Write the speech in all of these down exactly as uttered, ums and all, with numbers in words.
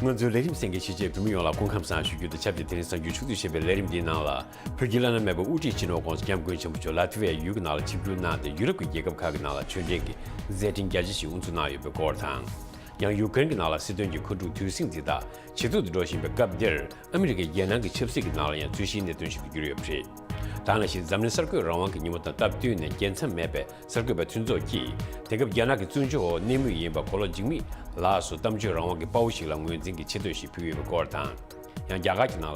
ང་ཚོའི་ལས་རིམ་གསན་མཁན་ཞིབ་དཔྱད་བོད་མི་ཡོངས་ལ་སྐུ་ཁམས་བཟང་ཞུ་རྒྱུ་དང་ཆབས་ཅིག་དེ་རིང་གཟའ་མཇུག་ཆུ་ཚོད་བཞི་པའི་ལས་རིམ་འདིའི་ནང་ལ། བོད་ཀྱི་བླ་ན་མེད་པའི་དབུ་ཁྲིད་སྤྱི་ནོར་༧གོང་ས་༧སྐྱབས་མགོན་ཆེན་པོ་མཆོག་ལ་ཏི་ཝའི་ཡུལ་གྱི་ནང་ལ་ཆིབས་བསྒྱུར་གནང་སྟེ། ཡུ་རོབ་ཀྱི་རྒྱལ་ཁབ་ཁག་གི་ནང་ལ་ཆོས་འབྲེལ་གྱི་མཛད་འཕྲིན་རྒྱ་ཆེ་ཞིག་དབུ་འཛུགས་གནང་ཡོད་པའི་སྐོར་དང་། ཡང་ཡུ་ཀེ་རེན་གྱི་ནང་ལ་སྲིད་དོན་གྱི་འཁོན་འཁྲུག་དུས་ཟིང་འདི་དག་ཇེ་སྡུག་ཏུ་འགྲོ་བཞིན་པའི་སྐབས་འདིར། ཨ་མི་རི་ཀའི་རྒྱལ་ནང་གི་ཆབ་སྲིད་ཀྱི་ནང་ལ་ཡང་རྩོད་གཞིའི་གནད་དོན་ཞིག་ཏུ་གྱུར་ཡོད་པ་རེད། ད་ནང་བཞིན་འཛམ་གླིང་གསར་འགོད་རང་དབང་གི་ཉིན་མོ་དང་སྟབས་བསྟུན་ནས། རྒྱལ་མཚམས་མེད་པའི་གསར་འགོད་པའི་མཐུན་ཚོགས་ཀྱིས། དེང་སྐབས་རྒྱ་ནག་གི་བཙོན་འཇུག་འོག་གནས་མུས་ཡིན་པ་གོ་ལོ་འཇིགས་མེད་ལགས་སུ་གཏམ་བརྗོད་རང་དབང་གི་དཔའ་བོ་ཞིག་ལ་ངོས་འཛིན་གྱི་ཆེ་བསྟོད་ཞིག་ཕུལ་ཡོད་པའི་སྐོར་དང་། ཡང་རྒྱ་གར་གྱི་ནང་ལ།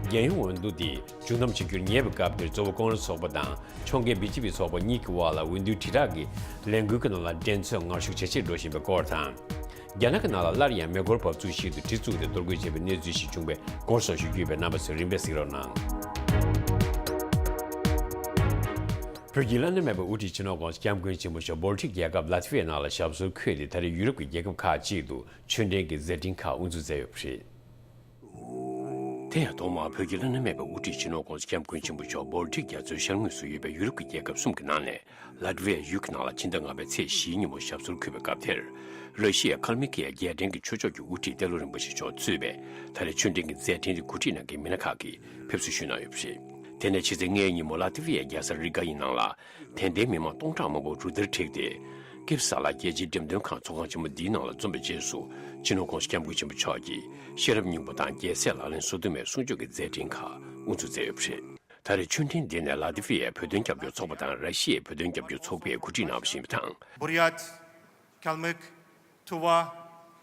རྒྱལ་ཡོངས་འོས་བསྡུ་དེ་བཅུག་གཏམ་བྱེད་རྒྱུར་ཉེ་བའི་སྐབས་འདིར། གཙོ་བོ་ཀོང་རེ་སི་ཚོགས་པ་དང་ཕྱོགས་འགལ་བི་ཇེ་པི་ཚོགས་པ་གཉིས་ཀྱི་དབར་ལ་འོས་བསྡུའི་དྲིལ་བསྒྲགས་ཀྱི་ལས་འགུལ་གྱི་ནང་ལ་འགྲན་རྩོད་ངར་ཤུགས་ཇེ་ཆེར་འགྲོ་བཞིན་པའི་སྐོར་དང་། རྒྱ་ནག་གི་ནང་ལ་སླར་ཡང་མེ་འཁོར་འབབ་ཚུགས་ཤིག་ཏུ་གྲི་བཙུགས་ཏེ་གཏོར་རྒོལ་བྱས་པའི་གནས་ཚུལ་ཞིག་བྱུང་བའི་སྐོར་སོགས་ཞུ་རྒྱུ་ཡོད་པས། རྣམ་པ་ཚོས་རིམ་པས་གཟིགས་རོགས་གནང་། བོད་ཀྱི་བླ་ན་མེད་པའི་དབུ་ཁྲིད་སྤྱི་ནོར་༧གོང་ས་༧སྐྱབས་མགོན་ཆེན་པོ་མཆོག་བོལ་ཊིག་རྒྱལ་ཁབ་ལ་ཏི་ཝི་ཡའི་ནང་ལ་ཞབས་སོར་འཁོད་དེ། ད་རེས་ཡུ་རོབ་ཀྱི་རྒྱལ་ཁབ་ཁག་ཅིག་ཏུ་ཆོས་འབྲེལ་གྱི་མཛད་འཕྲིན་ཁག་དབུ་འཛུགས་མཛད་ཡོད་པ་རེད། དེ་ཡང་ཐོག་མར་བོད་ཀྱི་བླ་ན་མེད་པའི་དབུ་ཁྲིད་སྤྱི་ནོར་༧གོང་ས་༧སྐྱབས་མགོན་ཆེན་པོ་མཆོག་བོལ་ཊིག་རྒྱ་མཚོའི་ཤར་ངོས་སུ་ཡོད་པའི་ཡུ་རོབ་ཀྱི་རྒྱལ་ཁབ་གསུམ་གྱི་ནང་ནས། ལ་ཏི་ཝི་ཡ་ཡུལ་གྱི་ནང་ལ་ཕྱི་ཟླ་ལྔ་པའི་ཚེས་བཞིའི་ཉིན་མོ་ཞབས་སོར་འཁོད་པའི་སྐབས་དེར། ར་ཤི་ཡའི་ཁལ་མི་ཀི་ཡའི་རྒྱལ་ཕྲན་གྱི་ཆོས་ཕྱོགས་ཀྱི་དབུ་ཁྲིད་ཏེ་ལོ་རིན་པོ་ཆེ་མཆོག་གཙོས་པའི་ད་རེས་ཆོས་འབྲེལ་གྱི་མཛད་འཕྲིན་དེ་གོ་སྒྲིག་གནང་མཁན་མི་སྣ་ཁག་གིས་ཕེབས་བསུ་ཞུས་གནང་ཡོད་པ་རེད། དེ་ནས་ཕྱི་ཚེས་ལྔའི་ཉིན་མོ་ལ་ཏི་ཝི་ཡའི་རྒྱལ་ས་རི་ག་ཡི་ནང་ལ། དད་ལྡན་མི་མང་སྟོང་ཕྲག་མང་པོ་རུ་སྟར་བསྒྲིགས་ཏེ། ཀིབ་སཱ་ལ་རྒྱལ་སྤྱིའི་འགྲེམས་སྟོན་ཁང་ཚོགས་ཁང་ཆེན་མོ་འདིའི་ནང་ལ་འཛོམས་པའི་རྗེས་སུ། སྤྱི་ནོར་༧གོང་ས་༧སྐྱབས་མགོན་ཆེན་པོ་མཆོག་གིས་ཤེས་རབ་སྙིང་པོ་དང་རྒྱལ་སྲས་ལག་ལེན་སོ་བདུན་མའི་གསུང་ཆོས་ཀྱི་མཛད་འཕྲིན་ཁག་དབུ་འཛུགས་མཛད་ཡོད་པ་རེད། ད་རེས་ཆོས་འབྲེལ་འདི་ནི་ལ་ཏི་ཝི་ཡའི་བོད་དོན་སྐྱབས་བཅོལ་ཚོགས་པ་དང་ར་ཤི་ཡའི་བོད་དོན་སྐྱབས་བཅོལ་ཚོགས་པས་གོ་སྒྲིག་གནང་བ་ཞིག་ཡིན་པ་དང་། Buryat, Kalmyk, Tuva,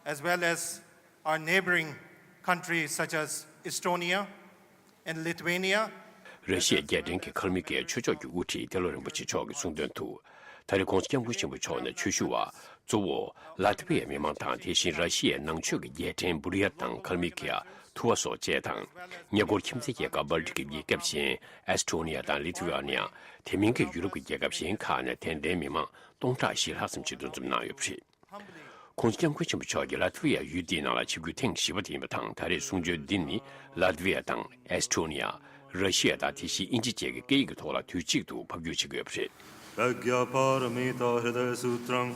as well as our neighboring countries such as Estonia and Lithuania. ར་ཤི་ཡའི་རྒྱལ་ཕྲན་གྱི་ཁལ་མི་ཀི་ཡའི་ཆོས་ཕྱོགས་ཀྱི་དབུ་ཁྲིད་ཏེ་ལོ་རིན་པོ་ཆེ་མཆོག་གིས་གསུངས་དོན་དུ། ད་རེས་༧གོང་ས་༧སྐྱབས་མགོན་ཆེན་པོ་མཆོག་ནས་ཆོས་ཞུ་བ་གཙོ་བོ་ལ་ཏི་ཝི་ཡའི་མི་མང་དང་། དེ་བཞིན་ར་ཤི་ཡའི་ནང་ཆོས་ཀྱི་རྒྱལ་ཕྲན་བུ་རི་ཡ་དང་ཁལ་མི་ཀི་ཡ། ཐུ་བ་སོགས་བཅས་དང་། ཉེ་འཁོར་ཁྱིམ་མཚེས་རྒྱལ་ཁབ་སྦལ་ཏིག་གི་རྒྱལ་ཁབ་གཞན། ཨེས་ཊོ་ནི་ཡ་དང་ལི་ཐུ་ཝེ་ནི་ཡ། དེ་མིན་གྱི་ཡུ་རོབ་ཀྱི་རྒྱལ་ཁབ་གཞན་ཁག་ནས་དད་ལྡན་མི་མང་སྟོང་ཕྲག་བཞི་ལྷག་ཙམ་ཅིག་འདུ་འཛོམས་གནང་ཡོད་པ་རེད། ༸གོང་ས་༸སྐྱབས་མགོན་ཆེན་པོ་མཆོག་གིས་ལ་ཐི་ཝི་ཡ་ཡུལ་འདིའི་ནང་ལ་ཆིབས་བསྒྱུར་ཐེངས་བཞི་པ་དེ་ཡིན་པ་དང་། ད་རེས་གསུང་ཆོས་འདི་ནི་ལ་ཐི་ཝི་ཡ་དང་ཨེས་ཊོ་ནི་ཡ། ར་ཤི་ཡ་དང་དེ་བཞིན་དབྱིན་ཇི་བཅས་ཀྱི་སྐད་ཡིག་གི་ཐོག་ལ་དུས་གཅིག་ཏུ་ཕབ་སྒྱུར་བྱེད་ཀྱི་ཡོད་པ་རེད། प्रज्ञापारमिता हृदयसूत्रं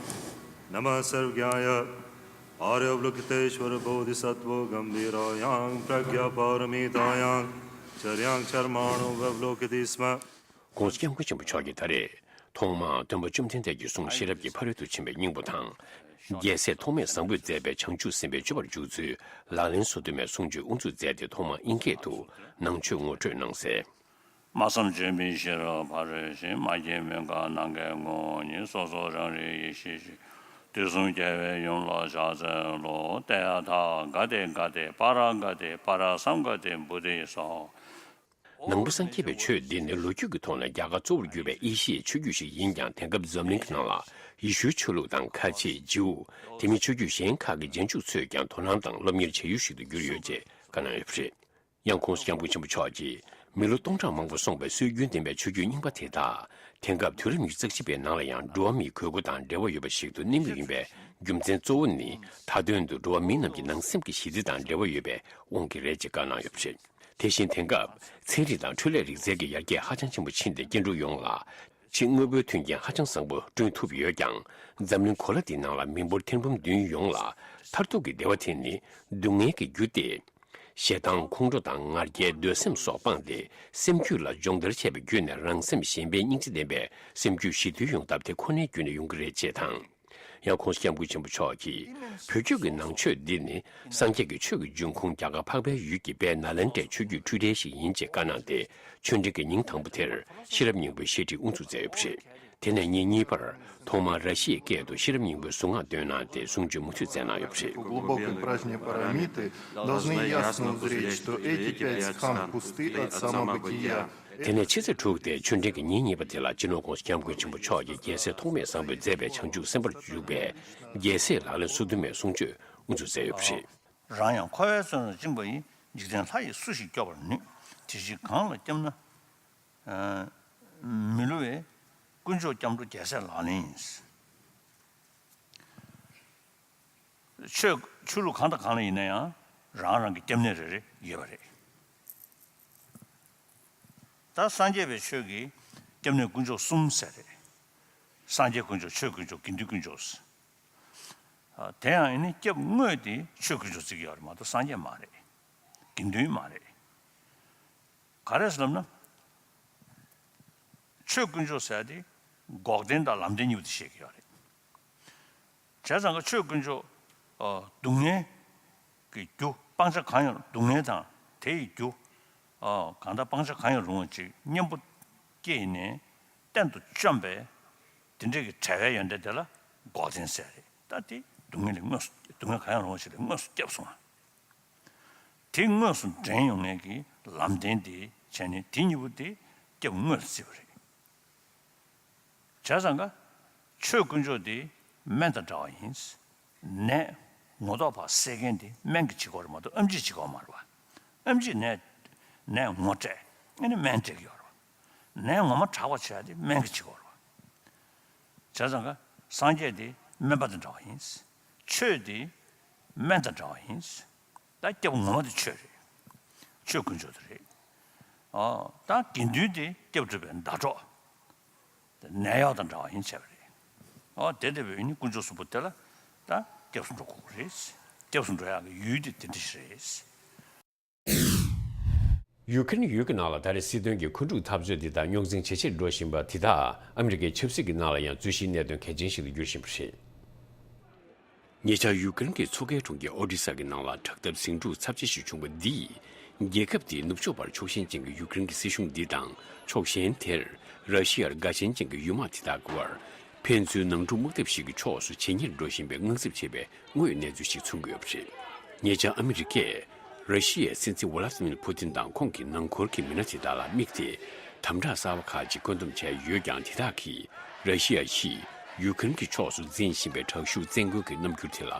नमः सर्वज्ञाय आर्यावलोकितेश्वरबोधिसत्त्वगम्भीरायां प्रज्ञापारमितायां चर्यां चर्माणो व्यवलोकयति स्म। ༸གོང་ས་༸སྐྱབས་མགོན་ཆེན་པོ་མཆོག་གིས་ད་རེས་ཐོག་མར་སྟོན་པ་བཅོམ་ལྡན་འདས་ཀྱི་གསུང་ཤེས་རབ་ཀྱི་ཕ་རོལ་ཏུ་ཕྱིན་པའི་སྙིང་པོ་དང་། རྒྱལ་སྲས་ཐོགས་མེད་བཟང་པོས་མཛད་པའི་བྱང་ཆུབ་སེམས་དཔའི་སྤྱོད་པར་འཇུག་ཚུལ་ལག་ལེན་སོ་བདུན་མའི་གསུང་ཆོས་དབུ་འཛུགས་མཛད་དེ། ཐོག་མར་དབྱིན་སྐད་དུ་ནང་ཆོས་ངོ་སྤྲོད་གནང་གསལ། སྨྲ་བསམ་བརྗོད་མེད་ཤེས་རབ་ཕ་རོལ་ཕྱིན། སྨྲ་བརྒྱུད་མི་འགག་ནམ་མཁའི་ངོས་ནས། སོ་སོ་རང་རིག་ཡེ་ཤེས་ཤིང་། དུས་གསུམ་རྒྱལ་བའི་ཡུམ་ལ་ཕྱག་འཚལ་ལོ། ཏདྱ་ཐཱ་ག་ཏེ་ག་ཏེ་པཱ་ར་ག་ཏེ་པཱ་ར་སཾ་ག་ཏེ་བོ་དྷི་སྭཱ་ཧཱ། ནང་པ་སངས་རྒྱས་པའི་ཆོས་འདི་ནི་ལོ་རྒྱུས་ཀྱི་ཐོག་ནས་རྒྱ་གར་གཙོ་བོར་གྱུར་པའི་ཨེ་ཤི་ཡའི་ཆོས་བརྒྱུད་ཞིག་ཡིན་ཀྱང་། དེང་སྐབས་འཛམ་གླིང་གི་ནང་ལ་ཡེ་ཤུའི་ཆོས་ལུགས་དང་། ཁ་ཆེ། ཇིའུ། དེ་མིན་ཆོས་བརྒྱུད་གཞན་ཁག་གི་རྗེས་འཇུག་ཚོས་ཀྱང་དོ་སྣང་དང་སློབ་གཉེར་བྱ་ཡུལ་ཞིག་ཏུ་གྱུར་ཡོད་ཅེས་བཀའ་གནང་ཡོད་པ་རེད། ཡང་༸གོང་ས་༸སྐྱབས་མགོན་ཆེན་པོ་མཆོག་གིས་མི་ལོ་སྟོང་ཕྲག་མང་པོ་སོང་བའི་སྲོལ་རྒྱུན་ལྡན་པའི་ཆོས་བརྒྱུད་རྙིང་པ་དེ་དག་དེང་སྐབས་དུས་རབས་ཉི་ཤུ་རྩ་གཅིག་པའི་ནང་ལ་ཡང་འགྲོ་བ་མིའི་དགོས་མཁོ་དང་འབྲེལ་བ་ཡོད་པ་ཞིག་ཏུ་གནས་མུས་ཡིན་པའི་རྒྱུ་མཚན་གཙོ་བོ་ནི། མཐའ་དོན་དུ་འགྲོ་བ་མི་རྣམས་ཀྱི་ནང་སེམས་ཀྱི་ཞི་བདེ་དང་འབྲེལ་བ་ཡོད་པའི་དབང་གིས་རེད་ཅེས་བཀའ་གནང་ཡོད་པ་རེད། དེ་བཞིན་དེང་སྐབས་ཚན་རིག་དང་འཕྲུལ་ལས་རིག་རྩལ་གྱི་ཡར་རྒྱས་ཧ་ཅང་ཆེན་པོ་ཕྱིན་ཏེ། སྐྱེ་འགྲོ་ཡོངས་ལ་ཕྱི་དངོས་པོའི་མཐུན་རྐྱེན་ཧ་ཅང་བཟང་པོ་བསྐྲུན་ཐུབ་ཡོད་ཀྱང་། འཛམ་གླིང་གོ་ལ་འདིའི་ནང་ལ་མི་འབོར་ཐེར་འབུམ་བདུན་ཡོངས་ལ་མཐར་ཐུག་གི་བདེ་བ་དེ་ནི་སྡུག་བསྔལ་གྱི་རྒྱུ་སྟེ། ཞེ་སྡང་ཁོང་ཁྲོ་དང་ང་རྒྱལ་འདོད་སེམས་སོགས་སྤངས་ཏེ། སེམས་རྒྱུད་ལ་སྦྱོང་བརྡར་བྱས་པ་བརྒྱུད་ནས་རང་སེམས་གཞན་ཕན་སྙིང་རྗེ་ལྡན་པའི་སེམས་རྒྱུད་ཞི་དུལ་ཡོང་ཐབས་དེ་ཁོ་ནའི་བརྒྱུད་ནས་ཡོང་གི་རེད་ཅེས་དང་། ཡང་༸གོང་ས་༸སྐྱབས་མགོན་ཆེན་པོ་མཆོག་གིས། བོད་བརྒྱུད་ཀྱི་ནང་ཆོས་འདི་ནི་སངས་རྒྱས་ཀྱི་ཆོས་ཀྱི་འབྱུང་ཁུངས་རྒྱ་གར་འཕགས་པའི་ཡུལ་གྱི་དཔལ་ནཱ་ལེནྡྲའི་ཆོས་བརྒྱུད་འཁྲུལ་བྲལ་ཞིག་ཡིན་ཅེས་བཀའ་གནང་སྟེ། ཆོས་འབྲེལ་གྱི་ཉིན་དང་པོ་དེར་ཤེས་རབ་སྙིང་པོའི་བཤད་ཁྲིད་དབུ་འཛུགས་མཛད་ཡོད་པ་རེད། དེ་ནས་ཉིན་གཉིས་པར་ཐོག་མར་ར་ཤི་ཡའི་སྐད་དུ་ཤེས་རབ་སྙིང་པོའི་གཟུངས་སྔགས་འདོན་གནང་སྟེ། གསུང་ཆོས་མུ་མཐུད་སྩལ་གནང་ཡོད་པ་རེད། Глубокой праздник Парамиты должны ясно узреть, что эти пять стхан пусты от самобытия. དེ་ནས་ཕྱི་ཚེས་དྲུག་སྟེ་ཆོས་འབྲེལ་གྱི་ཉིན་གཉིས་པ་དེ་ལ་སྤྱི་ནོར་༸གོང་ས་༸སྐྱབས་མགོན་ཆེན་པོ་མཆོག་གིས་རྒྱལ་སྲས་ཐོགས་མེད་བཟང་པོས་མཛད་པའི་བྱང་ཆུབ་སེམས་དཔར་འཇུག་པའི་རྒྱལ་སྲས་ལག་ལེན་སོ་བདུན་མའི་གསུང་ཆོས་དབུ་འཛུགས་མཛད་ཡོད་པ་རེད། རང་ཡང་འཁོར་བའི་བཙོན་རར་བཅིངས་པ་ཡིས། འཇིག་རྟེན་ལྷ་ཡིས་སུ་ཞིག་སྐྱོབ་པར་ནུས། དེ་ཕྱིར་གང་ལ་སྐྱབས་ན་མི་བསླུ་བའི། དཀོན་མཆོག་སྐྱབས་འགྲོ་རྒྱལ་སྲས་ལག་ལེན་ཡིན། ཆོས་ཆོས་ལུགས་གང་དང་གང་ལ་ཡིན་ན་ཡང་རང་རང་གི་སྐྱབས་གནས་རེ་རེ་ཡོད་པ་རེད། ད་སངས་རྒྱས་པའི་ཆོས་ཀྱི་སྐྱབས་གནས་དཀོན་མཆོག་གསུམ་ཟེར་རེད། སངས་རྒྱས་དཀོན་མཆོག་ཆོས་དཀོན་མཆོག་དགེ་འདུན་དཀོན་མཆོག་དེ་ཡང་ཨ་ནི་སྐྱབས་དངོས་དེ་ཆོས་དཀོན་མཆོག་བརྩི་གི་ཡོད་རེད་མ་གཏོགས་སངས་རྒྱས་མ་རེད། དགེ་འདུན་མ་རེད། ག་རེ་ཟེར་ལབ་ན། ཆོས་དཀོན་མཆོག་ཟེར་ཡ་དེ་འགོག་བདེན་དང་ལམ་བདེན་གཉིས་པོ་དེ་བཤད་ཀྱི་ཡོད་རེད། བྱས་ཙང་ཀ་ཆོས་དཀོན་མཆོག་ཨ། སྡུག་བསྔལ་གྱི་རྒྱུ་སྤང་བྱ་གང་ཡང་སྡུག་བསྔལ་དང་དེ་ཡི་རྒྱུ་ཨ། གང་ལྟར་སྤང་བྱ་གང་ཡང་རུང་བ་ཅིག་གཉེན་པོ་སྐྱེས་ནས་གཏན་དུ་བཅོམ་པས་དེ་འདྲ་གི་བྲལ་བའི་ཡོན་ཏན་དེ་ལ་འགོག་བདེན་ཟེར་རེད། ད་དེ་སྡུག་བསྔལ་ལས་དངོས་སུ་སྡུག་བསྔལ་གང་ཡང་རུང་བ་ཞིག་ལས་དངོས་སུ་སྐྱབས་སོང་བ། དེ་དངོས་སུ་འདྲེན་ཡོང་མཁན་གྱི་ལམ་བདེན་དེ་བྱས་ནས་དེ་གཉིས་པོ་དེ་སྐྱབས་དངོས་ལ་བརྩི་བ་རེད། བྱས་ཙང་ཀ་ཆོས་དཀོན་མཆོག་དེ་སྨན་དང་འདྲ་བ་ཡིན། ནད་ངོ་ཐོག་ཕར་སེལ་མཁན་དེ་སྨན་གྱིས་བྱེད་དགོས་རེད་མ་གཏོགས་ཨེམ་ཆིས་བྱེད་དགོས་མ་རེད་པ། ཨེམ་ཆིས་ནད་ནད་ངོ་སྤྲད་ཨ་ནི་སྨན་སྤྲད་ཀྱི་ཡོད་རེད་པ། ནད་ངོ་མ་དྲག་པ་བྱས་ཏེ་སྨན་གྱིས་བྱེད་དགོས་རེད་པ། བྱས་ཙང་ཀ་སངས་རྒྱས་དེ་སྨན་པ་དང་འདྲ་བ་ཡིན། ཆོས་དེ་སྨན་དང་འདྲ་བ་ཡིན། ད་སྐྱབས་ངོ་མ་དེ་ཆོས་རེད། ཆོས་དཀོན་མཆོག་དེ་རེད། ཨོ། ད་དགེ་འདུན་དེ་སྐྱབས་སྒྲུབ་པའི་ཟླ་གྲོགས། ནད་གཡོག་དང་འདྲ་བ་ཡིན་བྱས་པ་རེད། ཨོ། དེ་ལྟ་བུའི་ནི་དཀོན་མཆོག་གསུམ་པོ་དེ་ལ་ད་སྐྱབས་སུ་འགྲོ་དགོས་ཀྱི་རེད། སྐྱབས་སུ་འགྲོ་ཡག་གི་ཡུལ་དེ་དེ་འདྲ་ཞིག་རེད། ཡུ་ཁེ་རེན་ཡུལ་གྱི་ནང་ལ་ད་རེས་སྲིད་དོན་གྱི་མཁོ་སྒྲུབ་འཐབ་རྩོད་འདི་དག་རྙོག་འཛིང་ཇེ་ཆེར་འགྲོ་བཞིན་པ་དེ་དག་ཨ་མི་རི་ཀའི་ཆབ་སྲིད་ཀྱི་ནང་ལ་ཡང་རྩོད་གཞིའི་གནད་དོན་གལ་ཆེན་ཞིག་ཏུ་གྱུར་བཞིན་པ་རེད། ཉེ་ཆར་ཡུ་ཀེ་རེན་གྱི་མཚོ་ཁའི་གྲོང་ཁྱེར་ཨོ་ཌི་ས་གི་ནང་ལ་དྲག་འཐབ་ཟིང་འཁྲུག་ཚབས་ཆེ་ཞིག་བྱུང་བ་འདིས། རྒྱལ་ཁབ་དེའི་ནུབ་ཕྱོགས་པར་ཕྱོགས་ཞེན་ཅན་གྱི་ཡུ་ཀེ་རེན་གྱི་སྲིད་གཞུང་འདི་དང་ཕྱོགས་གཞན་དེར་ར་ཤི་ཡར་དགའ་ཞེན་ཅན་གྱི་ཡུལ་དམག་དེ་དག་གི་བར་ཕན་ཚུན་ནང་འཁྲུག་དམག་འཐབ་ཞིག་གི་ཕྱོགས་སུ་ཇེ་ཉེར་འགྲོ་བཞིན་པའི་དངངས་འཚབ་ཆེ་བའི་དངོས་ཡོད་གནས་ཚུལ་ཞིག་མཚོན་གྱི་ཡོད་པ་རེད། ཉེ་ཆར་ཨ་མི་རི་ཀས་ར་ཤི་ཡའི་སྲིད་འཛིན་ཝ་ལ་ཏི་མིར་ཕུ་ཏིན་དང་ཁོང་གི་ནང་ཁུལ་གྱི་མི་སྣ་དེ་དག་ལ་དམིགས་ཏེ་དམ་དྲག་གསར་པ་ཁག་ཅིག་བཀོད་འདོམས་བྱས་ཡོད་ཀྱང་དེ་དག་གིས་ར་ཤི་ཡ་ཡིས་ཡུ་ཁེ་རེན་གྱི་ཕྱོགས་སུ་འཛིན་བཞིན་པའི་དྲག་ཤུགས་བཙན་རྒོལ་གྱི་རྣམ་འགྱུར་དེ་ལ་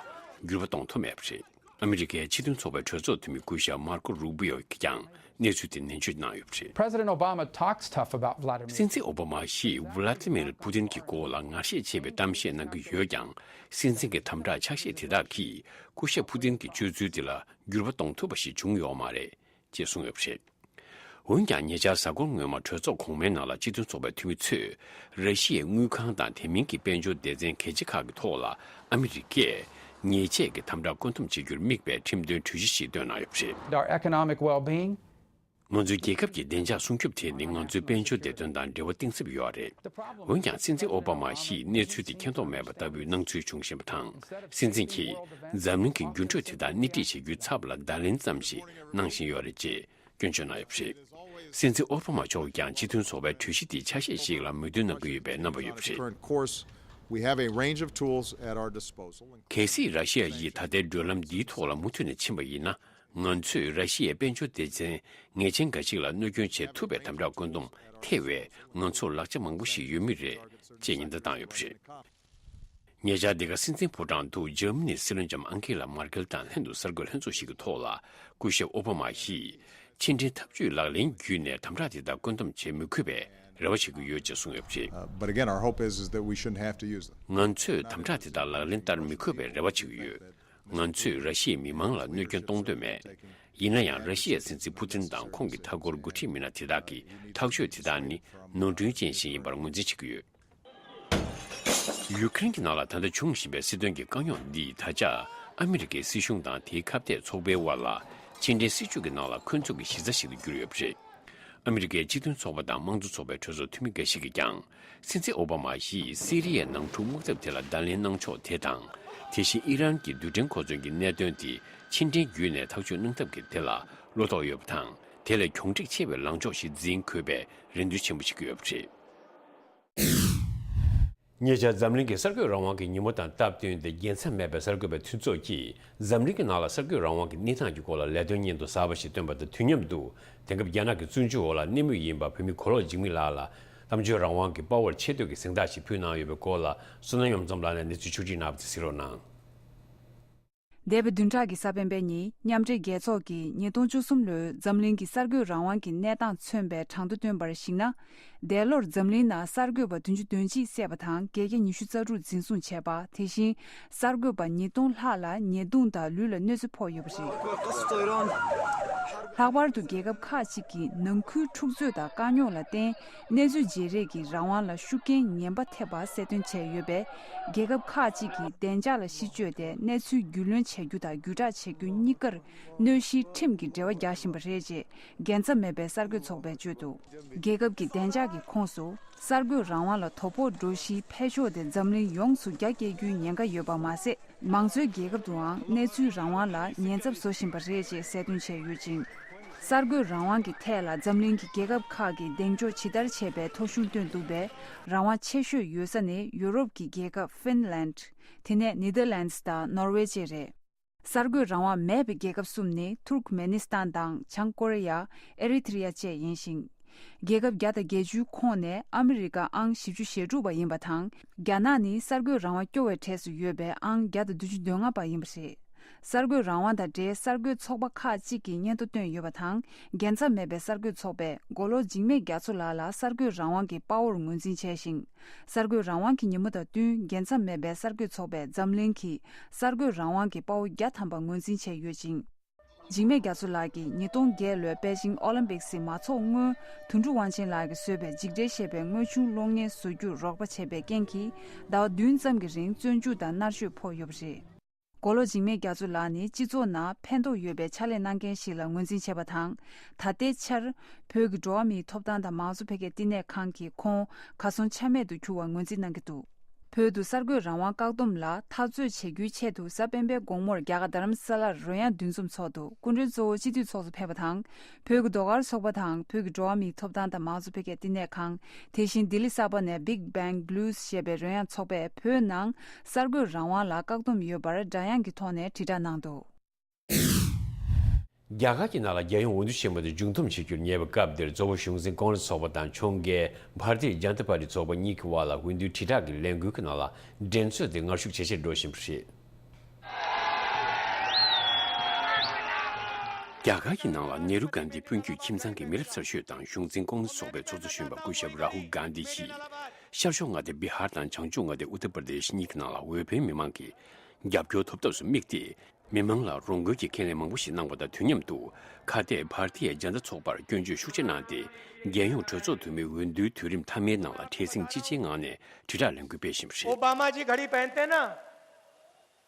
འགྱུར་བ་གཏོང་ཐུབ་མེད་པ་རེད། ཨ་མི་རི་ཀའི་སྤྱི་མཐུན་ཚོགས་པའི་གྲོས་ཚོགས་འཐུས་མི་སྐུ་ཞབས་མར་ཀོ་རུ་བྷི་ཡོ་གིས་ཀྱང་གནས་ཚུལ་དེ་ནན་བརྗོད་གནང་ཡོད་པ་རེད། President Obama talks tough about Vladimir སྲིད་འཛིན་ཨོ་བྷ་མ་ཞིག་ཝ་ལ་ཏི་མིར་ཕུ་ཏིན་གྱི་སྐོར་ལ་ངར་ཤེད་ཆེ་བའི་གཏམ་བཤད་གནང་གི་ཡོད་ཀྱང་། སྲིད་འཛིན་གྱི་དམ་དྲག་ཆ་ཤས་དེ་དག་གིས་སྐུ་ཞབས་ཕུ་ཏིན་གྱི་སྤྱོད་ཚུལ་དེ་ལ་འགྱུར་བ་གཏོང་ཐུབ་པ་ཞིག་བྱུང་ཡོད་མ་རེད་ཅེས་གསུངས་ཡོད་པ་རེད། འོན་ཀྱང་ཉེ་ཆར་གཟའ་འཁོར་སྔོན་མ་གྲོས་ཚོགས་གོང་མའི་ནང་ལ་སྤྱི་མཐུན་ཚོགས་པའི་འཐུས་མི་ཚོས་ར་ཤི་ཡའི་དངུལ་ཁང་དང་དེ་མིན་གྱི་དཔལ་འབྱོར་སྡེ་ཚན་གལ་ཆེ་ཁག་གི་ཐོག་ལ་ཨ་མི་རི་ཀས་ཉེས་ཆད་ཀྱི་དམ་དྲག་བཀོད་འདོམས་བྱེད་རྒྱུར་དམིགས་པའི་ཁྲིམས་དོན་གྲོས་གཞི་ཞིག་བཏོན་གནང་ཡོད་པ་རེད། Our economic well-being. ང་ཚོའི་རྒྱལ་ཁབ་ཀྱི་བདེ་འཇགས་སྲུང་སྐྱོབ་དེ་ནི་ང་ཚོའི་དཔལ་འབྱོར་བདེ་དོན་དང་འབྲེལ་བ་གཏིང་ཟབ་ཡོད་རེད། འོན་ཀྱང་སྲིད་འཛིན་ཨོ་བྷ་མ་ཞིག་གནས་ཚུལ་དེ་མཁྱེན་རྟོགས་མེད་པ་ལྟ་བུའི་སྣང་ཚུལ་བྱུང་བཞིན་པ་དང་། སྲིད་འཛིན་གྱིས་འཛམ་གླིང་གི་འགྱུར་འགྲོས་དེ་དག་སྣེ་ཁྲིད་བྱེད་རྒྱུའི་ཚབ་ལ་བརྡ་ལན་ཙམ་ཞིག་གནང་བཞིན་ཡོད་རེད་ཅེས་སྐྱོན་བརྗོད་གནང་ཡོད་པ་རེད། སྲིད་འཛིན་ཨོ་བྷ་མ་མཆོག་ཀྱང་སྤྱི་མཐུན་ཚོགས་པའི་གྲོས་གཞི་དེའི་ཆ་ཤས་ཤིག་ལ་མོས་མཐུན་གནང་གི་ཡོད་པའི་རྣམ་པ་ཡོད་པ་རེད། Current course, we have a range of tools at our disposal. གལ་སྲིད་ར་ཤི་ཡ་ཡིས་ད་ལྟའི་བགྲོད་ལམ་འདིའི་ཐོག་ལ་མུ་མཐུད་ནས་ཕྱིན་པ་ཡིན་ན། ང་ཚོས་ར་ཤི་ཡའི་དཔལ་འབྱོར་སྡེ་ཚན་ངེས་ཅན་འགའ་ཞིག་ལ་གནོད་སྐྱོན་བྱེད་ཐུབ་པའི་དམ་དྲག་བཀོད་འདོམས་ཐེ་བའི་ང་ཚོར་ལག་ཆ་མང་པོ་ཞིག་ཡོད་མུས་རེད་ཅེས་ཉེན་བརྡ་བཏང་ཡོད་པ་རེད། ཉེ་ཆར་འདི་ག་སྲིད་འཛིན་ཕོ་བྲང་དུ་འཇར་མ་ནིའི་སྲིད་བློན་ལྕམ་ཨང་ཀེ་ལ་མར་ཀེལ་དང་ལྷན་དུ་གསར་འགོད་ལྷན་ཚོགས་ཤིག་གི་ཐོག་ལ་སྐུ་ཞབས་ཨོ་བྷ་མ་ཡིས་ཕྱི་འབྲེལ་འཐབ་ཇུས་ལག་ལེན་བརྒྱུད་ནས་དམ་དྲག་དེ་དག་བཀོད་འདོམས་བྱེད་མི་དགོས་པའི་རེ་བ་བྱེད་ཀྱི་ཡོད་ཅེས་གསུངས་ཡོད་པ་རེད། Uh, but again, our hope is, is that we shouldn't have to use them. ང་ཚོས་དམ་དྲག་དེ་དག་ལག་ལེན་བསྟར་མི་དགོས་པའི་རེ་བ་བྱེད་ཀྱི་ཡོད། ང་ཚོས་ར་ཤི་ཡའི་མི་མང་ལ་གནོད་སྐྱོན་གཏོང་འདོད་མེད། ཡིན་ན་ཡང་ར་ཤི་ཡའི་སྲིད་འཛིན་ཕུ་ཏིན་དང་ཁོང་གི་མཐའ་འཁོར་འགོ་ཁྲིད་མི་སྣ་དེ་དག་གི་ཐག་གཅོད་དེ་དག་ནི་ནོར་འཁྲུལ་ཅན་ཞིག་ཡིན་པར་ངོས་འཛིན་བྱེད་ཀྱི་ཡོད། ཡུ་ཀེ་རེན་གྱི་ནང་ལ་ད་ལྟ་འབྱུང་བཞིན་པའི་སྲིད་དོན་གྱི་དཀའ་རྙོག་འདིས་ད་ཆ་ཨ་མི་རི་ཀའི་སྲིད་གཞུང་དང་དེའི་ཁ་གཏད་ཚོགས་པའི་དབར་ལ་ཕྱི་འབྲེལ་སྲིད་ཇུས་ཀྱི་ནང་ལ་འཁོན་འཛུགས་ཀྱི་གཞི་རྩ་ཞིག་ཏུ་གྱུར་ཡོད་པ་རེད། ཨ་མི་རི་ཀའི་སྤྱི་མཐུན་ཚོགས་པ་དང་དམངས་གཙོ་ཚོགས་པའི་གྲོས་ཚོགས་འཐུས་མི་འགའ་ཞིག་གིས་ཀྱང་། སྲིད་འཛིན་ཨོ་བྷ་མ་ཡིས་སི་རི་ཡའི་ནང་འཁྲུག་དམག་འཐབ་དེ་ལ་བརྡ་ལན་གནང་ཕྱོགས་དེ་དང་། དེ་བཞིན་ཨི་རན་གྱི་རྡུལ་ཕྲན་གོ་མཚོན་གྱི་གནད་དོན་དེ་ཕྱི་འབྲེལ་བརྒྱུད་ནས་ཐག་གཅོད་གནང་ཐབས་ཀྱི་དེ་ལ་བློ་དོགས་ཡོད་པ་དང་། དེ་ལས་གྱོང་འཕྲིག་ཆེ་བའི་ལངས་ཕྱོགས་ཤིག་འཛིན་དགོས་པའི་རེ་འདུན་ཆེན་པོ་བྱེད་ཀྱི་ཡོད་པ་རེད། ཉེ་ཆར་འཛམ་གླིང་གི་གསར་འགོད་རང་དབང་གི་ཉིན་མོ་དང་སྟབས་བསྟུན་ཏེ། རྒྱལ་མཚམས་མེད་པའི་གསར་འགོད་པའི་མཐུན་ཚོགས་ཀྱིས་འཛམ་གླིང་གི་ནང་ལ་གསར་འགོད་རང་དབང་གི་གནས་སྟངས་ཀྱི་སྐོར་ལ་ལས་དོན་སྙིང་བསྡུས་གསར་པ་ཞིག་བཏོན་པ་དང་དུས་མཉམ་དུ། དེང་སྐབས་རྒྱ་ནག་གི་བཙོན་འཇུག་འོག་ལ་གནས་མུས་ཡིན་པ་བོད་མི་གོ་ལོག་འཇིགས་མེད་ལགས་ལ་གཏམ་བརྗོད་རང་དབང་གི་དཔའ་བོར་ཆེ་བསྟོད་ཀྱི་གཟེངས་རྟགས་ཤིག་ཕུལ་གནང་ཡོད་པའི་སྐོར་ལ། བསོད་ནམས་གཡུ་ལྷ་འཛོམས་ལགས་ནས་གནས་ཚུལ་ཕྱོགས་སྒྲིག་གནང་བ་དེ་གཟིགས་རོགས་གནང་། འདས་པའི་བདུན་ཕྲག་གི་གཟའ་སྤེན་པའི་ཉིན། མཉམ་འབྲེལ་རྒྱལ་ཚོགས་ཀྱིས་ཉིས་སྟོང་བཅུ་གསུམ་ལོའི་འཛམ་གླིང་གི་གསར་འགོད་རང་དབང་གི་གནས་སྟངས་མཚོན་པའི་གྲངས་ཐོ་བཏོན་པར་གཞིགས་ན། འདས་ལོར་འཛམ་གླིང་ནང་གསར་འགོད་པ་བདུན་ཅུ་དོན་གཅིག་བསད་པ་དང་། སྒེར་གྱི་ཉི་ཤུ་རྩ་དྲུག་འཛིན་བཟུང་བྱས་པ། དེ་བཞིན་གསར་འགོད་པ་ཉིས་སྟོང་ལྷག་ལ་ཉེས་རྡུང་དང་ལུས་ལ་གནོད་འཚེ་ཕོག་ཡོད་པ་རེད། ལྷག་པར་དུ་རྒྱལ་ཁབ་ཁག་ཅིག་གིས་ནང་ཁུལ་འཁྲུག་རྩོད་དང་དཀའ་རྙོག་ལ་བརྟེན་གནས་ཚུལ་བརྗེ་རེས་ཀྱི་རང་དབང་ལ་ཤུགས་རྐྱེན་ངན་པ་ཐེབས་པ་གསལ་སྟོན་བྱས་ཡོད་པས། རྒྱལ་ཁབ་ཁག་ཅིག་གིས་བདེ་འཇགས་ལ་གཞི་བཅོལ་ཏེ་གནས་ཚུལ་རྒྱུས་ལོན་བྱ་རྒྱུ་དང་བརྒྱུད་བསྒྲགས་བྱ་རྒྱུ་གཉིས་ཀར་གནོད་གཞིའི་ཁྲིམས་ཀྱི་འབྲེལ་བ་རྒྱག་བཞིན་པ་རེད་ཅེས་རྒྱལ་མཚམས་མེད་པའི་གསར་འགོད་ཚོགས་པས་བརྗོད་འདུག་རྒྱལ་ཁབ་ཀྱི་བདེ་འཇགས་ཀྱི་ཁོངས་སུ་གསར་འགོད་རང་དབང་ལ་དོ་ཕོག་འགྲོ་གཞིའི་འཕེལ་ཕྱོགས་དེ་འཛམ་གླིང་ཡོངས་སུ་རྒྱ་བསྐྱེད་རྒྱུའི་ཉེན་ཁ་ཡོད་པ་མ་ཟད། མང་གཙོའི་རྒྱལ་ཁབ་ཏུའང་གནས་ཚུལ་རང་དབང་ལ་ཉེན་ཚབས་བཟོ་བཞིན་པ་རེད་ཅེས་གསལ་སྟོན་བྱས་ཡོད་ཅིང་། གསར་འགོད་རང་དབང་གི་ཐད་ལ་འཛམ་གླིང་གི་རྒྱལ་ཁབ་ཁག་གིས་གདེང་འཇོག་ཇི་ལྟར་བྱས་པའི་ཐོ་གཞུང་བཏོན་འདུག་པས། རང་དབང་ཆེ་ཤོས་ཡོད་ས་ནི་ཡུ་རོབ་ཀྱི་རྒྱལ་ཁབ་ཧྥིན་ལན། དེ་ནས་ནེ་དར་ལན་སི་དང་ནོར་ཝེ་བཅས་རེད། གསར་འགོད་རང་དབང་མེད་པའི་རྒྱལ་ཁབ་གསུམ་ནི་ཐུར་ཁ་མེ་ནི་སི་ཐན་དང་བྱང་ཀོ་རི་ཡ། ཨེ་རི་ཐི་རི་ཡ་བཅས་ཡིན་ཞིང་། རྒྱལ་ཁབ་བརྒྱ་དང་བརྒྱད་ཅུའི་ཁོངས་ནས་ཨ་མི་རི་ཀ་ཨང་བཞི་བཅུ་ཞེ་དྲུག་པ་ཡིན་པ་དང་། རྒྱ་ནག་ནི་གསར་འགོད་རང་དབང་སྐྱོ་བའི་གྲས་སུ་ཡོད་པའི་ཨང་བརྒྱ་དང་བདུན་ཅུ་དོན་ལྔ་པ་ཡིན་པ་རེད། གསར་འགོད་རང་དབང་དང་འབྲེལ་གསར་འགོད་ཚོགས་པ་ཁག་ཅིག་གིས་སྙན་ཐོ་བཏོན་ཡོད་པ་དང་། རྒྱལ་མཚམས་མེད་པའི་གསར་འགོད་ཚོགས་པས་མགོ་ལོག་འཇིགས་མེད་རྒྱ་མཚོ་ལགས་ལ་གསར་འགོད་རང་དབང་གི་དཔའ་བོར་ངོས་འཛིན་བྱས་ཤིང་། གསར་འགོད་རང་དབང་གི་ཉིན་མོ་དང་བསྟུན་རྒྱལ་མཚམས་མེད་པའི་གསར་འགོད་ཚོགས་པས་འཛམ་གླིང་གི་གསར་འགོད་རང་དབང་གི་དཔའ་བོ་བརྒྱ་ཐམ་པ་ངོས་འཛིན་བྱས་ཡོད་ཅིང་། འཇིགས་མེད་རྒྱ་མཚོ་ལགས་ཀྱིས་ཉིས་སྟོང་བརྒྱད་ལོའི་པེ་ཅིང་ཨོ་ལིམ་པིག་སི་མ་འཚོགས་སྔོན་དོན་གྲུབ་དབང་ཆེན་ལགས་ཀྱིས་བཟོས་པའི་འཇིགས་བྲལ་ཞེས་པའི་དངོས་བྱུང་གློག་བརྙན་བཟོ་རྒྱུར་རོགས་པ་བྱས་པའི་རྐྱེན་གྱིས་ཟླ་བ་བདུན་ཙམ་གྱི་རིང་བཙོན་འཇུག་དང་མནར་གཅོད་ཕོག་ཡོད་པ་རེད། མགོ་ལོག་འཇིགས་མེད་རྒྱ་མཚོ་ལགས་ནི་སྤྱི་ཚོགས་ནང་ཕན་ཐོགས་ཡོད་པའི་ཕྱག་ལས་གནང་མཁན་ཞིག་ལ་ངོས་འཛིན་བྱས་པ་དང་། ད་ལྟའི་ཆར་བོད་ཀྱི་འགྲོ་བ་མིའི་ཐོབ་ཐང་དང་མང་གཙོ་འཕེལ་རྒྱས་བསྟི་གནས་ཁང་གི་ཁོང་གར་སོང་ཆ་མེད་དུ་གྱུར་བར་ངོས་འཛིན་གནང་གི་འདུག་བོད་དུ་གསར་འགོད་རང་དབང་བཀག་སྡོམ་ལ་འཐབ་རྩོད་བྱེད་རྒྱུའི་ཆེད་དུ་གཟའ་སྤེན་པའི་དགོང་མོར་རྒྱ་གར་རྡ་རམ་ས་ལར་རོལ་དབྱངས་འདུ་འཛོམས་འཚོགས་འདུག་སྐུ་མགྲོན་གཙོ་བོ་སྤྱི་འཐུས་ཚོགས་གཙོ་ཕེབས་པ་དང་། བོད་ཀྱི་ཟློས་གར་ཚོགས་པ་དང་བོད་ཀྱི་འགྲོ་བ་མིའི་ཐོབ་ཐང་དང་མང་གཙོ་འཕེལ་རྒྱས་བསྟི་གནས་ཁང་། དེ་བཞིན་ལྡི་ལི་གསར་པ་ནས་Big Bang Blues ཞེས་པའི་རོལ་དབྱངས་ཚོགས་པས་བོད་ནང་གསར་འགོད་རང་དབང་ལ་བཀག་སྡོམ་ཡོད་པར་སྒྲ་དབྱངས་ཀྱི་ཐོག་ནས་དྲིལ་བསྒྲགས་གནང་འདུག་རྒྱ་གར་གྱི་ནང་ལ་རྒྱལ་ཡོངས་འོས་བསྡུ་ཆེན་མོ་དེ་མཇུག་བསྡོམས་བྱེད་རྒྱུར་ཉེ་བའི་སྐབས་འདིར་མཛོ་བོ་གཞུང་འཛིན་ཀོང་རེས་ཚོགས་པ་དང་ཁྱོན་འགའི་བྷར་ཏི་ཡ་ཇན་ཏ་པར་ཏི་ཚོགས་པ་གཉིས་ཀྱི་དབར་ལ་འོས་བསྡུའི་དྲིལ་བསྒྲགས་ཀྱི་ལས་འགུལ་གྱི་ནང་ལ་འགྲན་རྩོད་དེ་ངར་ཤུགས་ཇེ་ཆེར་འགྲོ་བཞིན་པ་རེད། རྒྱ་གར་གྱི་ནང་ལ་ནེ་རུ་གྷན་དྷི་དཔོན་རྒྱུད་ཁྱིམ་ཚང་གི་མི་རབས་གསར་ཤོས་དང་གཞུང་འཛིན་ཀོང་རེས་ཚོགས་པའི་ཚོགས་གཙོ་གཞོན་པ་སྐུ་ཞབས་རཱ་ཧུལ་གྷན་དྷི་ཡིས་ཤར་ཕྱོགས་མངའ་སྡེ་བི་ཧར་དང་བྱང་ཕྱོགས་མངའ་སྡེ་ཨུ་ཏར་པར་དེཤ་གཉིས་ཀྱི་ནང་ལ་འོས་འཕེན་མི་མང་གི་རྒྱབ་སྐྱོར་ཐོབ་ཐབས་སུ་དམིགས་ཏེ། མི་མང་ལ་རོགས་མགོན་གྱི་ཁས་ལེན་མང་པོ་ཞིག་གནང་བ་དང་དུས་མཉམ་དུ། ཁ་གཏད་བྷར་ཏི་ཡ་ཇན་ཏ་ཚོགས་པར་སྐྱོན་བརྗོད་ཤུགས་ཆེ་གནང་སྟེ། རྒྱལ་ཡོངས་གྲོས་ཚོགས་འཐུས་མིའི་འོས་བསྡུའི་དུས་རིམ་མཐའ་མའི་ནང་ལ་བྲེལ་ཟིང་ཅི་ཆེའི་ངང་ནས་དྲིལ་བསྒྲགས་ལས་འགུལ་སྤེལ་བཞིན་པ་རེད། ओबामा जी घड़ी पहनते ना,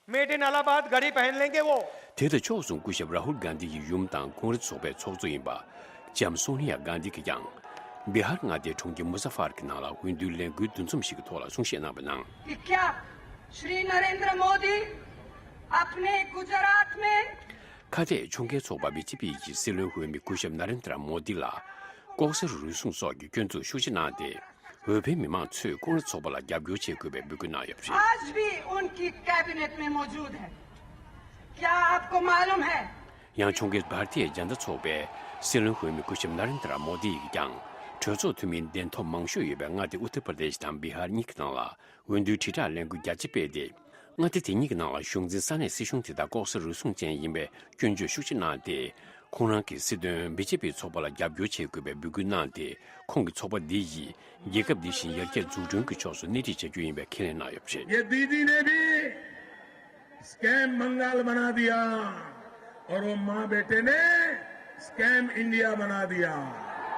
made in Allahabad घड़ी पहन लेंगे वो। དེ་དང་ཕྱོགས་མཚུངས་སྐུ་ཞབས་རཱ་ཧུལ་གྷན་དྷི་ཡི་ཡུམ་དང་ཀོང་རེས་ཚོགས་པའི་ཚོགས་གཙོ་ཡིན་པ། ལྕམ་སོ་ནི་ཡ་གྷན་དྷི་གིས་ཀྱང་། བི་ཧར་མངའ་སྡེའི་གྲོང་ཁྱེར་མུ་ཛ་ཧྥར་གྱི་ནང་ལ་འོས་བསྡུའི་ལས་འགུལ་འདུ་འཛོམས་ཤིག་གི་ཐོག་ལ་གསུང་བཤད་གནང་བའི་ནང་། कि क्या श्री नरेंद्र मोदी अपने गुजरात में ཁ་གཏད་ཕྱོགས་འགལ་ཚོགས་པ་བི་ཇེ་པི་ཡི་སྲིད་བློན་འོས་མི་སྐུ་ཞབས་ན་རེན་དྲ་མོ་དི་ལ་ལྐོག་ཟ་རུལ་སུངས་སོགས་ཀྱི་སྐྱོན་འཛུགས་ཤུགས་ཆེ་གནང་སྟེ། འོས་འཕེན་མི་མང་ཚོས་ཀོང་རེས་ཚོགས་པ་ལ་རྒྱབ་སྐྱོར་བྱེད་དགོས་པའི་འབོད་སྐུལ་གནང་ཡོད་པ་རེད། आज भी उनकी कैबिनेट में मौजूद है। क्या आपको मालूम है? ཡང་ཕྱོགས་འགལ་བྷར་ཏི་ཡ་ཇན་ཏ་ཚོགས་པའི་སྲིད་བློན་འོས་མི་སྐུ་ཞབས་ན་རེན་དྲ་མོ་དི་ཡིས་ཀྱང་གྲོས་ཚོགས་འཐུས་མིའི་གདན་ཐོབ་མང་ཤོས་ཡོད་པའི་མངའ་སྡེ་ཨུ་ཏར་པར་དེཤ་དང་བི་ཧར་གཉིས་ཀྱི་ནང་ལ། འོས་བསྡུའི་དྲིལ་བསྒྲགས་ལས་འགུལ་རྒྱ་ཆེ་སྤེལ་ཏེ། མངའ་སྡེ་དེ་གཉིས་ཀྱི་ནང་ལ་གཞུང་འཛིན་ས་གནས་སྲིད་གཞུང་དེ་དག་ལྐོག་ཟ་རུལ་སུངས་ཅན་ཡིན་པའི་སྐྱོན་བརྗོད་ཤུགས་ཆེ་གནང་སྟེ། ཁོང་རང་གི་སྲིད་དོན་བི་ཇེ་པི་ཚོགས་པ་ལ་རྒྱབ་སྐྱོར་བྱེད་དགོས་པའི་འབོད་སྐུལ་གནང་སྟེ། ཁོང་གི་ཚོགས་པ་འདི་ཡིས་རྒྱལ་ཁབ་འདི་བཞིན་ཡར་རྒྱས་འཛུགས་སྐྲུན་གྱི་ཕྱོགས་སུ་སྣེ་ཁྲིད་བྱ་རྒྱུ་ཡིན་པའི་ཁས་ལེན་གནང་ཡོད་པ་རེད། ये दीदी ने भी स्कैम बंगाल बना दिया और वो माँ बेटे ने स्कैम इंडिया बना दिया।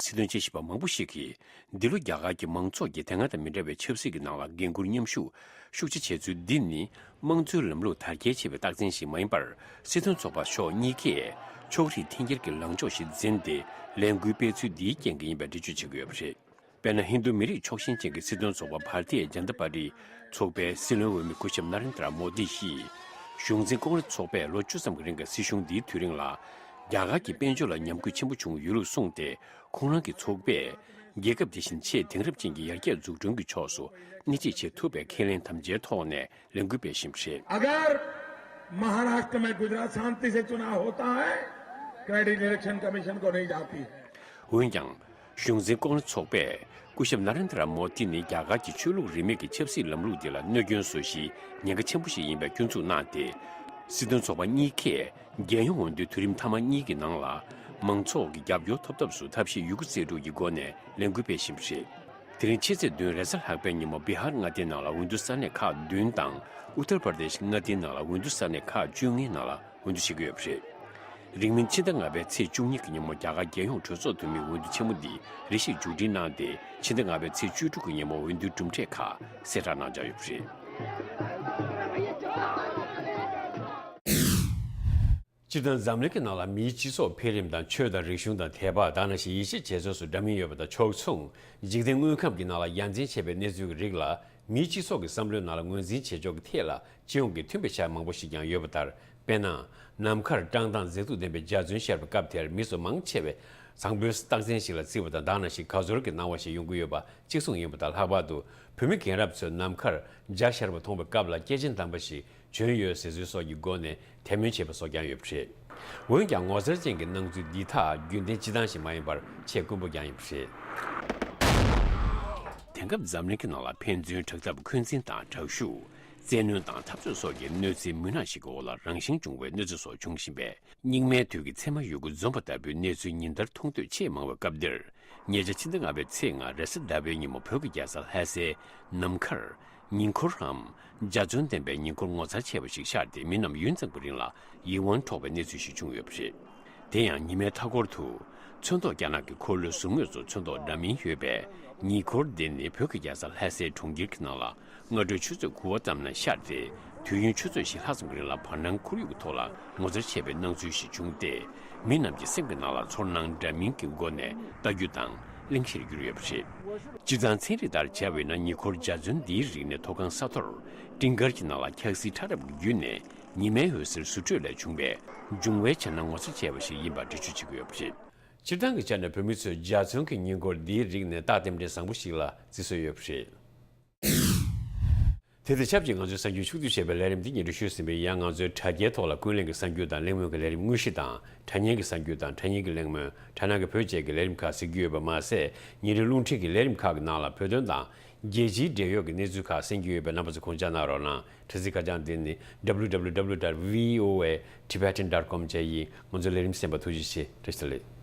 སྲིད་དོན་དཔྱད་ཞིབ་པ་མང་པོ་ཞིག་གིས། འདི་ལོ་རྒྱ་གར་གྱི་མང་ཚོགས་ཀྱིས་དེ་སྔ་དང་མི་འདྲ་བའི་ཆབ་སྲིད་ཀྱི་ནང་ལ་འགན་འཁུར་མཉམ་ཞུགས་ཤུགས་ཆེ་བྱས་ཚུལ་འདི་ནི། དམངས་གཙོའི་ལམ་ལུགས་དར་རྒྱས་ཆེ་བའི་རྟགས་མཚན་ཞིག་མ་ཡིན་པར། སྲིད་དོན་ཚོགས་པ་ཕྱོགས་གཉིས་ཀས་ཕྱོགས་རིས་འཐེན་འཁྱེར་གྱི་ལངས་ཕྱོགས་ཤིག་འཛིན་ཏེ། ལས་འགུལ་སྤེལ་ཚུལ་འདིའི་རྐྱེན་གྱིས་ཡིན་པའི་འགྲེལ་བརྗོད་བྱེད་ཀྱི་ཡོད་པ་རེད། དཔེར་ན། ཧིན་རྡུ་མི་རིགས་ཕྱོགས་ཞེན་ཅན་གྱི་སྲིད་དོན་ཚོགས་པ་བྷར་ཏི་ཡ་ཇན་ཏ་པར་ཏི་ཚོགས་པའི་སྲིད་བློན་འོས་མི་སྐུ་ཞབས་ན་རེན་དྲ་མོ་དི་ཡིས། གཞུང་འཛིན་ཀོང་རེས་ཚོགས་པས་ལོ་བཅུ་ཙམ་གྱི་རིང་གི་སྲིད་གཞུང་འདིའི་དུས་རིང་ལ། རྒྱ་གར་གྱི་དཔལ་འབྱོར་ལ་ཉམས་རྒུད་ཆེན་པོ་བྱུང་ཡོད་ལུགས་གསུངས་ཏེ། ཁོང་རང་གི་ཚོགས་པས་རྒྱལ་ཁབ་དེ་བཞིན་ཆེས་དེང་རབས་ཅན་གྱི་ཡར་རྒྱས་འཛུགས་སྐྲུན་གྱི་ཕྱོགས་སུ་སྣེ་ཁྲིད་བྱེད་ཐུབ་པའི་ཁས་ལེན་དམ་བཅའི་ཐོག་ནས་ལས་འགུལ་སྤེལ་བཞིན་པ་རེད། अगर महाराष्ट्र में गुजरात शांति से चुनाव होता है, क्रेडिट इलेक्शन कमीशन को नहीं जाती है। འོན་ཀྱང་། གཞུང་འཛིན་ཀོང་རེས་ཚོགས་པས་སྐུ་ཞབས་ན་རེན་དྲ་མོ་དི་ནི་རྒྱ་གར་གྱི་ཆོས་ལུགས་རིས་མེད་ཀྱི་ཆབ་སྲིད་ལམ་ལུགས་འདི་ལ་གནོད་སྐྱོན་བཟོ་གཞིའི་ཉེན་ཁ་ཆེན་པོ་ཞིག་ཡིན་པའི་སྐྱོན་འཛུགས་གནང་སྟེ། སྲིད་དོན་ཚོགས་པ་གཉིས་ཀས་རྒྱལ་ཡོངས་འོས་བསྡུའི་དུས་རིམ་མཐའ་མ་གཉིས་ཀྱི་ནང་ལ་མང་ཚོགས་ཀྱི་རྒྱབ་སྐྱོར་ཐོབ་ཐབས་སུ་ཐབས་ཤེས་ཡོད་རྒུ་རྩལ་སྤྲུགས་ཀྱི་སྒོ་ནས་ལས་འགུལ་སྤེལ་བཞིན་པ་རེད། དེ་རིང་ཕྱི་ཚེས་བདུན་རེས་གཟའ་ལྷག་པའི་ཉིན་མོ་བི་ཧར་མངའ་སྡེའི་ནང་ལ་འོས་བསྡུ་ས་གནས་ཁག་བདུན་དང་ཨུ་ཏར་པར་དེཤ་མངའ་སྡེའི་ནང་ལ་འོས་བསྡུ་ས་གནས་ཁག་བཅོ་ལྔའི་ནང་ལ་འོས་བསྡུ་བྱེད་ཀྱི་ཡོད་པ་རེད། རིང་མིན་ཕྱི་ཟླ་ལྔ་པའི་ཚེས་བཅུ་གཉིས་ཀྱི་ཉིན་མོ་རྒྱ་གར་རྒྱལ་ཡོངས་གྲོས་ཚོགས་འཐུས་མིའི་འོས་བསྡུ་ཆེན་མོ་འདི་རེ་ཞིག་མཇུག་སྒྲིལ་གནང་སྟེ། ཕྱི་ཟླ་ལྔ་པའི་ཚེས་བཅུ་དྲུག་གི་ཉིན་མོ་འོས་བསྡུའི་གྲུབ་འབྲས་ཁག་གསལ་བསྒྲགས་གནང་འཆར་ཡོད་པ་རེད། སྤྱིར་བཏང་འཛམ་གླིང་གི་ནང་ལ་མིའི་སྤྱི་ཚོགས་འཕེལ་རིམ་དང་ཆོས་དང་རིག་གཞུང་དང་དད་པ་དེ་ནང་བཞིན་ཡིད་ཆེས་བྱེད་ཕྱོགས་སུ་འདྲ་མིན་ཡོད་པ་དང་ཕྱོགས་མཚུངས། འཇིག་རྟེན་དངོས་ཁམས་ཀྱི་ནང་ལ་ཡ་མཚན་ཆེ་བའི་གནས་ཚུལ་གྱི་རིགས་ལ་མིའི་སྤྱི་ཚོགས་ཀྱི་བསམ་བློའི་ནང་ལ་ངོས་འཛིན་བྱེད་ཕྱོགས་ཀྱི་ཐད་ལ་སྤྱི་ཡོངས་ཀྱི་མཐུན་པའི་ཆ་མང་པོ་ཞིག་ཀྱང་ཡོད་པ་ལྟར། དཔེར་ན། ནམ་མཁར་བཀྲག་མདངས་མཛེས་སྡུག་ལྡན་པའི་འཇའ་ཚོན་ཤར་བའི་སྐབས་དེར་མི་ཚོ་མང་ཆེ་བས་བཟང་པོའི་རྟགས་མཚན་ཞིག་ལ་བརྩི་བ་དང་། དེ་ནང་བཞིན་དགའ་ཚོར་གྱི་སྣང་བ་ཞིག་ཡོང་གི་ཡོད་པ་གཅིག་མཚུངས་ཡིན་པ་དང་། ལྷག་པར་དུ་བོད་མི་རྒན་རབས་ཚོས་ནམ་མཁར་འཇའ་ཤར་བ་མཐོང་བའི་སྐབས་ལ་སྐྱེས་ཆེན་དམ་པ་ཞིག་བྱོན་ཡོད་ཟེར་ཚུལ་སོགས་ཀྱི་སྒོ་ནས་དད་མོས་བྱེད་པ་སོགས་ཀྱང་ཡོད་པ་རེད། འོན་ཀྱང་ངོ་མཚར་ཅན་གྱི་སྣང་ཚུལ་འདི་དག་རྒྱུན་ལྡན་སྤྱི་བཏང་ཞིག་མ་ཡིན་པར་ཆེས་དཀོན་པོ་ཀྱང་ཡིན་པ་རེད། དེང་སྐབས་འཛམ་གླིང་གི་ནང་ལ་ཕན་ཚུན་དྲག་འཐབ་འཁོན་འཛིན་དང་དྲག་ཤུགས། བཙན་གནོན་དང་འཐབ་རྩོད་སོགས་ཀྱི་གནོད་འཚེའི་མུན་ནག་ཞིག་གི་འོག་ལ་རང་བཞིན་བྱུང་བའི་གནོད་འཚེ་སོགས་འབྱུང་བཞིན་པས། སྙིགས་མའི་དུས་ཀྱི་ཚེར་མ་ཡོད་རྒུ་འཛོམས་པ་ལྟ་བུའི་གནས་ཚུལ་ཉིན་ལྟར་མཐོང་ཐོས་ཆེས་མང་བའི་སྐབས་འདིར། ཉེ་ཆར་ཕྱི་ཟླ་ལྔ་པའི་ཚེས་ལྔ་རེས་གཟའ་ཟླ་བའི་ཉིན་མོ་བོད་ཀྱི་རྒྱལ་ས་ལྷ་སའི་ནམ་མཁར། ཉེ་འཁོར་འམ། འཇའ་ཚོན་ལྡན་པའི་ཉེ་འཁོར་ངོ་མཚར་ཆེ་བ་ཞིག་ཤར་ཏེ། མི་རྣམས་ཡུན་གཙང་པོའི་རིང་ལ་ཡིད་དབང་འཕྲོག་པའི་གནས་ཚུལ་ཞིག་བྱུང་ཡོད་པ་རེད། དེ་ཡང་ཉི་མའི་མཐའ་སྐོར་དུ། ཚོན་མདོག་རྒྱ་ནག་གི་འཁོར་ལོའི་ཟུར་ངོས་སུ་ཚོན་མདོག་འདྲ་མིན་ཡོད་པའི་ཉེ་འཁོར་འདི་ནི་བོད་ཀྱི་རྒྱལ་ས་ལྷ་སའི་གྲོང་ཁྱེར་གྱི་ནང་ལ། སྔ་དྲོའི་ཆུ་ཚོད་དགུ་པ་ཙམ་ན་ཤར་ཏེ། དུས་ཡུན་ཆུ་ཚོད་བཞི་ལྷག་ཙམ་གྱི་རིང་ལ་བར་སྣང་ཁོར་ཡུག་གི་ཐོག་ལ་ངོ་མཚར་ཆེ་བའི་སྣང་ཚུལ་ཞིག་བྱུང་སྟེ། མི་རྣམས་ཀྱི་སེམས་ཀྱི་ནང་ལ་ཚོར་སྣང་འདྲ་མིན་གྱི་སྒོ་ནས་ལྟ་རྒྱུ་དང་གླེང་གཞིར་གྱུར་ཡོད་པ་རེད། སྤྱིར་བཏང་ཚན་རིག་ལྟར་བྱས་པ་ཡིན་ན། ཉེ་འཁོར་འཇའ་ཚོན་འདིའི་རིགས་ནི་མཐོ་སྒང་ས་མཐོར་སྤྲིན་དཀར་གྱི་ནང་ལ་འཁྱགས་སིལ་ཕྲ་རབ་ཀྱི་བརྒྱུད་ནས་ཉི་མའི་འོད་ཟེར་ཟུར་འཕྲོས་ལས་བྱུང་བའི་འབྱུང་བའི་བྱེད་སྣང་ངོ་མཚར་ཆེ་བ་ཞིག་ཡིན་པ་འགྲེལ་བརྗོད་བྱེད་ཀྱི་ཡོད་པ་རེད། སྤྱིར་བཏང་གི་ཆ་ནས་བོད་མི་ཚོས་འཇའ་ཚོན་གྱི་ཉེ་འཁོར་འདིའི་རིགས་ནི་རྟགས་རྟེན་འབྲེལ་བཟང་པོ་ཞིག་ལ་བརྩི་སྲོལ་ཡོད་པ་རེད། དེ་དང་ཆབས་ཅིག་ང་ཚོའི་གསར་འགྱུར་ཕྱོགས་བསྡུས་བྱས་པའི་ལས་རིམ་འདི་སྙན་སྒྲོན་ཞུས་ཟིན་པ་ཡིན། ཡང་ང་ཚོའི་དྲ་རྒྱའི་ཐོག་ལ་ཀུན་གླེང་གི་གསར་འགྱུར་དང་གླེང་མོལ་གྱི་ལས་རིམ་དངོས་གཞི་དང་། དྲ་བརྙན་གྱི་གསར་འགྱུར་དང་དྲ་བརྙན་གྱི་གླེང་མོལ། དྲ་སྣང་གི་བོད་ཅེས་ཀྱི་ལས་རིམ་ཁག་གཟིགས་རྒྱུ་ཡོད་པ་མ་ཟད། ཉིན་རེའི་རླུང་འཕྲིན་གྱི་ལས་རིམ་ཁག་གི་ནང་ལ་བོད་དོན་དང་རྒྱལ་སྤྱིའི་འབྲེལ་ཡོད་ཀྱི་གནས་ཚུལ་ཁག་གསན་རྒྱུ་ཡོད་པས། རྣམ་པ་ཚོས་དགོངས་འཇགས་གནང་རོགས་གནང་། དྲ་ཚིགས་ཁ་བྱང་འདི་ནི་W W W dot V O A Tibetan dot com བཅས་ཡིན། ང་ཚོའི་ལས་རིམ་གསན་པར་ཐུགས་རྗེ་ཆེ། བཀྲ་ཤིས་བདེ་ལེགས།